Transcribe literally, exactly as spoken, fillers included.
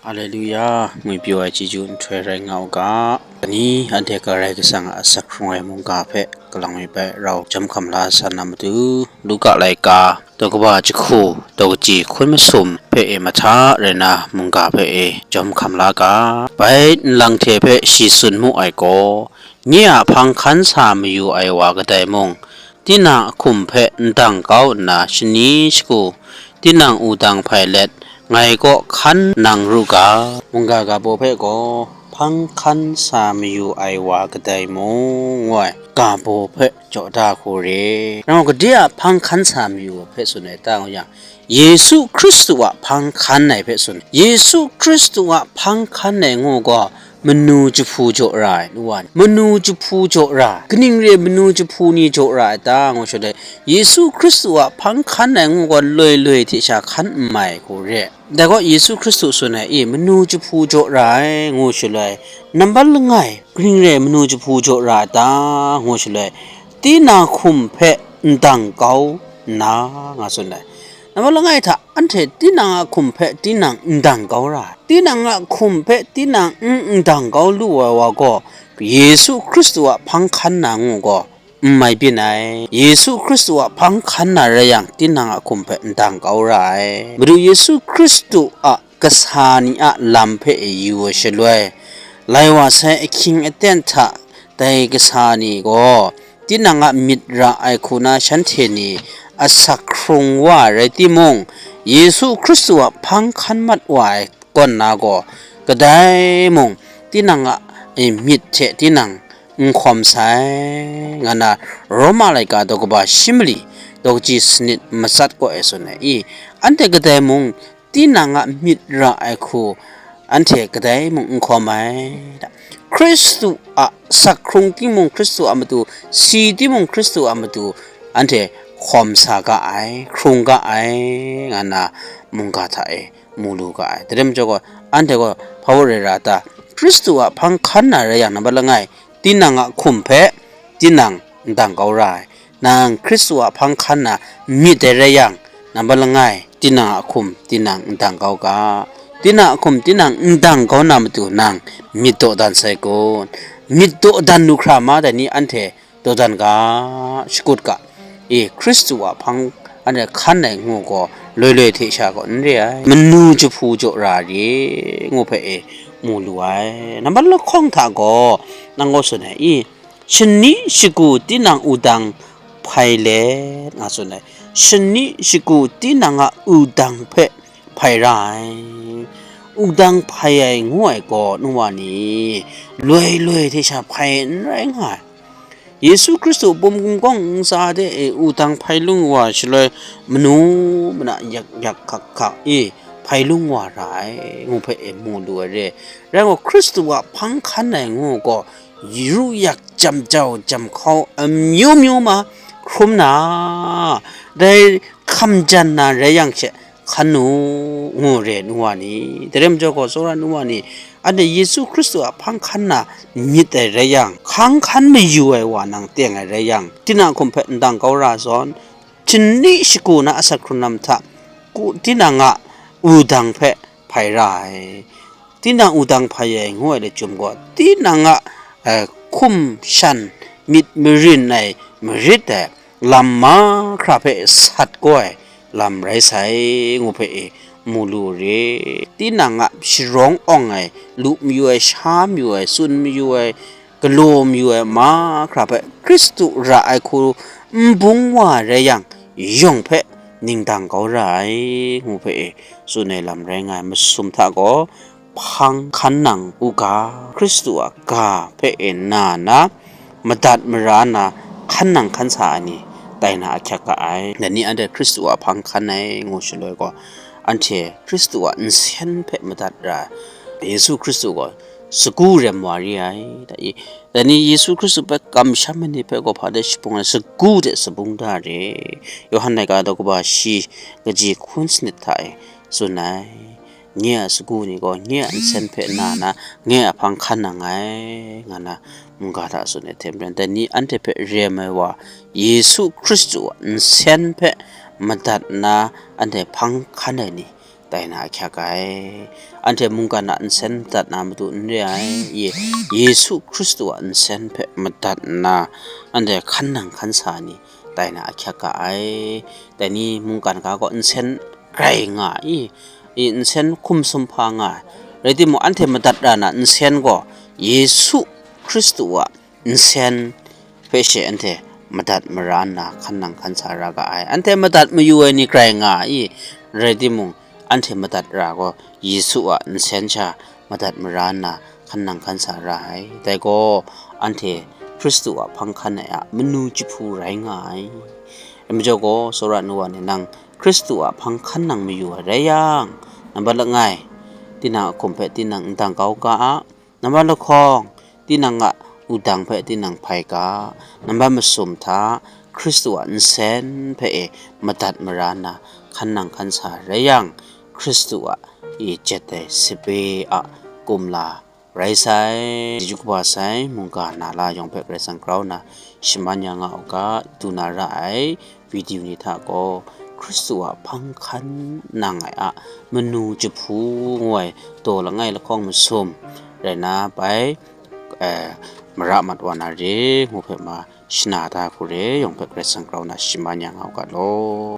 Haleluya, ngwi pyaw ai chyeju nhtoi rai nga u ga, dai ni anhte Karai Kasang a asak hkrung ai mungga hpe kalang mi bai rau jawm hkam la san na matu, Luka laika daw kaba jahku daw kaji hkun masum hpe e mahta rai na mungga hpe e jawm hkam la ga, bai nlang hte hpe shi tsun mu ai gaw, nye a hpang hkan sa mayu ai wa kadai mung, tinang a hkum hpe ndang kau nna shani shagu, tinang wudang hpai let, ngai kaw hkan nang ru ga, mungga ga baw hpe gaw, hpang hkan sa mayu ai wa kadai mung, ngu ai ga baw hpe jaw da hku re. Nang gaw gade a hpang hkan sa mayu hpe tsun ai ta ngu yang, Yesu Hkristu a hpang hkan ai hpe tsun. Yesu Hkristu a hpang hkan ai ngu gaw, manu jahpu jaw ra ai, nu wa ni. Manu jahpu jaw ra, kaning re manu jahpu ni jaw ra ai ta, ngu shaloi, Yesu Hkristu a hpang hkan ai ngu gaw, loi loi hte sha hkan n mai hku re. Dai gaw, Yesu Hkristu tsun ai, e, manu jahpu jaw ra ai, ngu shaloi, nambat langai, kaning re manu jahpu jaw ra ai ta, ngu shaloi, tinang hkum hpe ndang kau nna, nga tsun ai. Nambat langai hta, anhte tinang a hkum hpe tinang ndang kau ra ai. Tinang a hkum hpe tinang n ndang kau lu ai wa gaw, Yesu Hkristu a hpang hkan na ngu gaw, n mai byin ai. Yesu Hkristu a hpang hkan na rai yang, tinang a hkum hpe ndang kau ra ai. Madu Yesu Hkristu a kasa ni a lam hpe yu ai shaloi, lai wa sai ahkying aten hta dai kasa ni gaw, tinang a myit ra ai hku na shanhte ni asak hkrung wa ai rai timung, Yesu Hkristu a hpang hkan mat wa ai kawn na gaw, kadai mung tinang a, e, myit hte tinang n hkawm sai, nga na Roma laika daw kaba shi mali, daw kaji sanit matsat kaw e tsun ai. I, anhte kadai mung, tinang a myit ra ai hku, anhte kadai mung n hkawm ai. Hkristu a asak hkrung timung, Hkristu a matu si timung, Hkristu a matu anhte hkawm sa ga ai, hkrung ga ai, nga na mungga hta e mu lu ga ai. Dai rai majaw gaw, anhte gaw hpa rai ra ta? Hkristu a hpang hkan na rai yang, nambat langai, tinang a hkum hpe tinang ndang kau ra ai. Nang Hkristu a hpang hkan na myit ai rai yang, nambat langai, tinang a hkum tinang ndang kau ga. Tinang a hkum tinang ndang kau na matu, nang myit dawdan sai kun. Myit dawdan lu hkra ma dai ni anhte dawdan ga, shakut ga. E, Hkristu a hpang anhte hkan ai ngu gaw, loi loi hte sha gaw n re ai, manu jahpu jaw ra re, ngu hpe e mu lu ai. Nambat lahkawng hta gaw, nang gaw tsun ai, i, shani shagu tinang wudang hpai let, nga tsun ai. Shani shagu tinang a wudang hpe hpai ra ai. Wudang hpai ai ngu ai gaw, nu wa ni, loi loi hte sha hpai n rai nga ai. Yesu Hkristu pum kungkawng ntsa de e wudang hpai lung wa shaloi, manu mana yak yak hkak hkak e hpai lung wa ra ai, ngu hpe e mu lu ai re. Rai gaw, Hkristu a hpang hkan ai ngu gaw, yu yak jam jau jam hkau amyu myu ma hkrum na, dai hkam jan na rai yang she, hkan nu, ngu re nu wa ni? Dai rai majaw gaw, tsawra nu wa ni, anhte Yesu Hkristu a hpang hkan na myit ai rai yang, hkang hkan mayu ai wa nang teng ai rai yang, tinang hkum hpe ndang kau ra zawn, shani shagu na asak hkrung lam hta, ku-, tinang a wudang hpe hpai ra ai. Tinang wudang hpai ai ngu ai lachyum gaw, tinang a, eh, hkum shan myit marin ai marit ai lam mahkra hpe sat kau ai lam rai sai, ngu hpe e mu lu re. Tinang a sharawng awng ai, lu mayu ai, sha mayu ai, tsun mayu ai, galaw mayu ai mahkra hpe Hkristu ra ai hku n bung wa rai yang, yawng hpe ningdang kau ra ai, ngu hpe e tsun ai lam rai nga ai. Masum hta gaw, hpang hkan nang u ga, Hkristu a ga hpe e na na, madat mara na, hkan nang hkan sa ai ni tai na ahkyak ga ai. Dai ni anhte Hkristu a hpang hkan ai ngu shaloi gaw, anhte Hkristu a nsen hpe madat ra ai. Yesu Hkristu gaw sagu rem wa re ai. Dai, dai ni Yesu Hkristu hpe kamsham ai ni hpe gaw hpa de shabung ai, sagu de sabung da re. Yawhan laika daw kaba shi, kaji hkun sanit hta e tsun ai. Nye a sagu ni gaw nye a nsen hpe na na, nye a hpang hkan nang ai, nga na mungga hta tsun ai hte maren, dai ni anhte hpe rem ai wa, Yesu Hkristu a nsen hpe madat nna anhte hpang hkan ai ni, tai na ahkyak ai. Anhte mungkan a nsen madat na matu n re ai, ye, Yesu Hkristu a nsen hpe madat nna, anhte hkan nang hkan sa ni tai na ahkyak ga ai. Dai ni mungkan ga gaw nsen grai nga i, i nsen hkum sumhpa nga ai. Rai timung, anhte madat ra na nsen gaw Yesu Hkristu a nsen hpe she anhte madat mara nna hkan nang hkan sa ra ga ai. Anhte madat mayu ai ni grai nga i, rai timung, anhte madat ra gaw Yesu a nsen sha madat mara nna hkan nang hkan sa ra ai. Dai gaw anhte Hkristu a hpang hkan ai a manu jahpu rai nga ai. Dai majaw gaw, tsawra nu wa ni, nang Hkristu a hpang hkan nang mayu ai rai yang, nambat langai, tinang a hkum hpe tinang n dang kau ga a, nambat lahkawng, tinang a wudang hpe tinang hpai ga, nambat masum hta Hkristu a nsen hpe e madat mara nna hkan nang hkan sa rai yang, Hkristu a i jet ai sape a kumla rai sai. Chyeju kaba sai mungga na la yawng hpe Karai Kasang grau nna shaman ya nga u ga, du na ra ai video ni hta gaw Hkristu a hpang hkan nang ai a manu jahpu ngu ai daw langai lahkawng masum rai na bai, eh, mara mat wa na re ngu hpe ma shana da hku re yawng hpe Karai Kasang grau nna shaman ya nga u ga law.